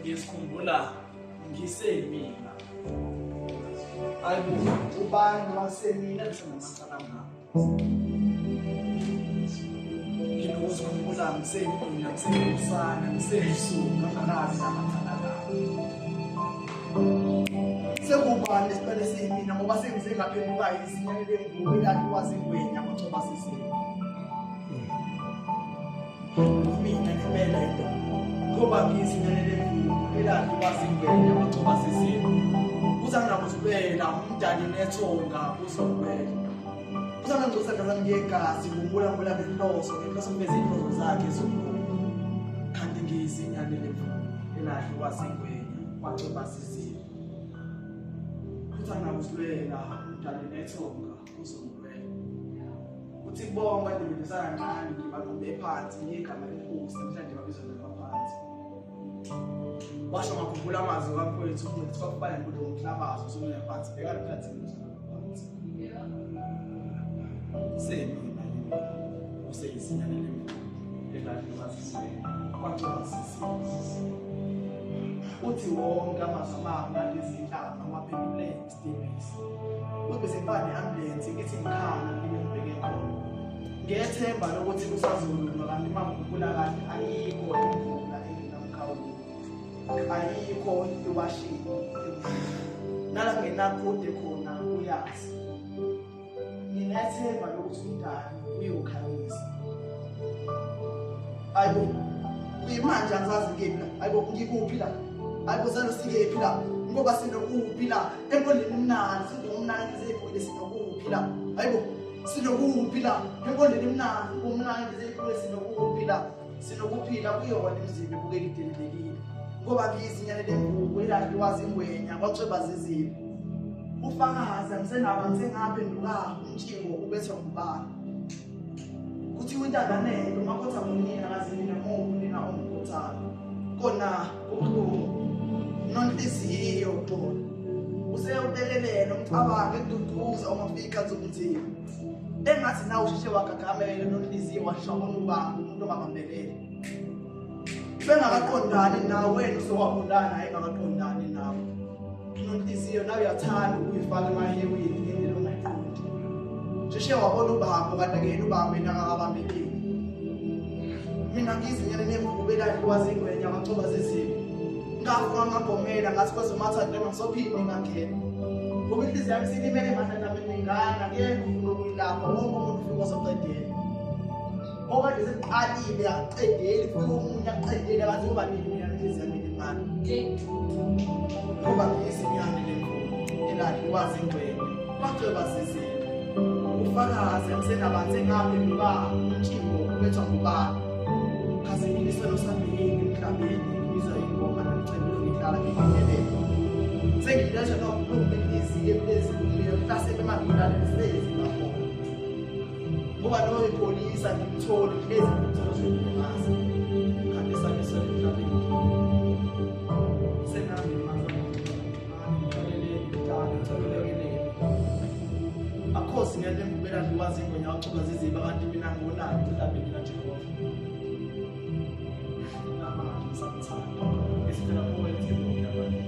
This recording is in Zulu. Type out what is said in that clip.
Ngizikhumbula ngisemina. Ayibo, ubani wasemina ngisenamacala ngakho. Nginokuzikhumbula ngisemina, ngisemsana, ngisemsuka ngakazi namacala ngakho. Sekubani lesicelo siyimina ngoba sengize ngaphenduka izinyane lengubo elakhiwa zingwenya kwacoba sizini. Mina ngempela into ngoba ngiyizinyane lengubo elakhiwa zingwenya kwacoba sizini. Uzangakuzibela umdali nethonga uzowela. Uzangangcosa ngazami ngegazi kumbula ngibula ngenhloso ngenhloso kuveza inhloso zakhe zokukhulu. Kanti ngiyizinyane lengubo elakhiwa zingwenya kwacoba sizini. Uzangakuzibela umdali nethonga uzowela. Uthi bonke ndibindisa kancane ngibaqumbe phansi ngigama lenkosi namhlanje babizwa ngabaphansi. Washo ngakhumbula amazwi kamfowethu ukuthi kwakufana nokuthi umhlabazo usumile phansi bheka phansi ngaphansi. Semina useyizinyane lemvubu elakhiwa zizweni kwacoba zizini. Uthi wonke amazwi amamnandi ezinhlanga waphendule isitebhisi. Uthi bese ngifana ne-ambulensi ngithi ngikhala ngibe ngibheke khona. Ngethemba lokuthi kusazolunga kanti uma ngikhumbula kahle ayikho imvula engenamkhawulo. Ayikho iwashini. Nala ngenakude khona uyazi. Nginethemba lokuthi umdali uyokhanyisa. Ayibo, kuyimanje angizazi ngikephi la. Ayibo, ngikuphi la? Ayibo, salo sikephi la? Ngoba sinokuphi la? Enkondleni imnandi, singumnandi zeyibhukile sinokuphi la? Ayibo, sinokuphi la? Enkondleni imnandi, umnandi zeyibhukile sinokuphi la? Sinokuphila kuyona imizimba ebukeka idelelekile. Ngoba ngiyizinyane lengubo eladliwa zingwenya kwacweba zizibi. Ufakazi angisenaba ngisengaphenduka umtshingo ubethwa ngubani. Kuthiwa intandanelo makhotha ngunina kazi mina muphi unina ongikhothayo. Kona kubuhlungu nonhliziyo xolo. Useyawutekelela umcabango eduduza uma ufika zobunzima. Engathi nawe usheshe wagagamela nonhliziyo washesha wabona ubamba umuntu ongabambelele. Bengakaqondani nawe wena usowabonana naye engakaqondani nawe. Nonhliziyo nawe uyathanda ukuyifaka emahewini ngendlela ongayiqondi. Sheshe wabona ubambo kanti akuyena ubambo yena akakabambeleli. Mina ngizinyane nemvubu eladliwa zingwenya kwacoba zizibi. Ngafunga ngagomela ngathi kwezomathanda noma ngisophinde ngangena. Ngoba inhliziyo yami isilimele emahlandla amaningana akekho ufuna ukuyilapha wonke umuntu ufika ozoqedela. Ngoba nje sekuqalile akuqedeli kufika omunye akuqedele akathi kuba nini mina inhliziyo yami ilimala. Ngoba ngiyizinyane lemvubu eladliwa zingwenya kwacweba zizibi. Ufakazi angisenabantu engaphenduka umtshingo ubethwa ngubani. Khazi mina iselo sami yini emhlabeni ngizwa ingoma nomcebo ngidlala ngibingelele. Sengiletha nobuhlungu benhliziyo ephezulu mhlase bemangilale ngihlezi lapho. Ngoba loyo ipholisa ngimtholi ngihlezi ngimthola uzongilimaza. Kanti sami iselo emhlabeni. Senami Akhosi ngeke ngibela dliwa zingwenya wacuba ziziba kanti mina ngonani emhlabeni kaJehova. Namanje ngisamthanda. Isicela poetry ngiyabona.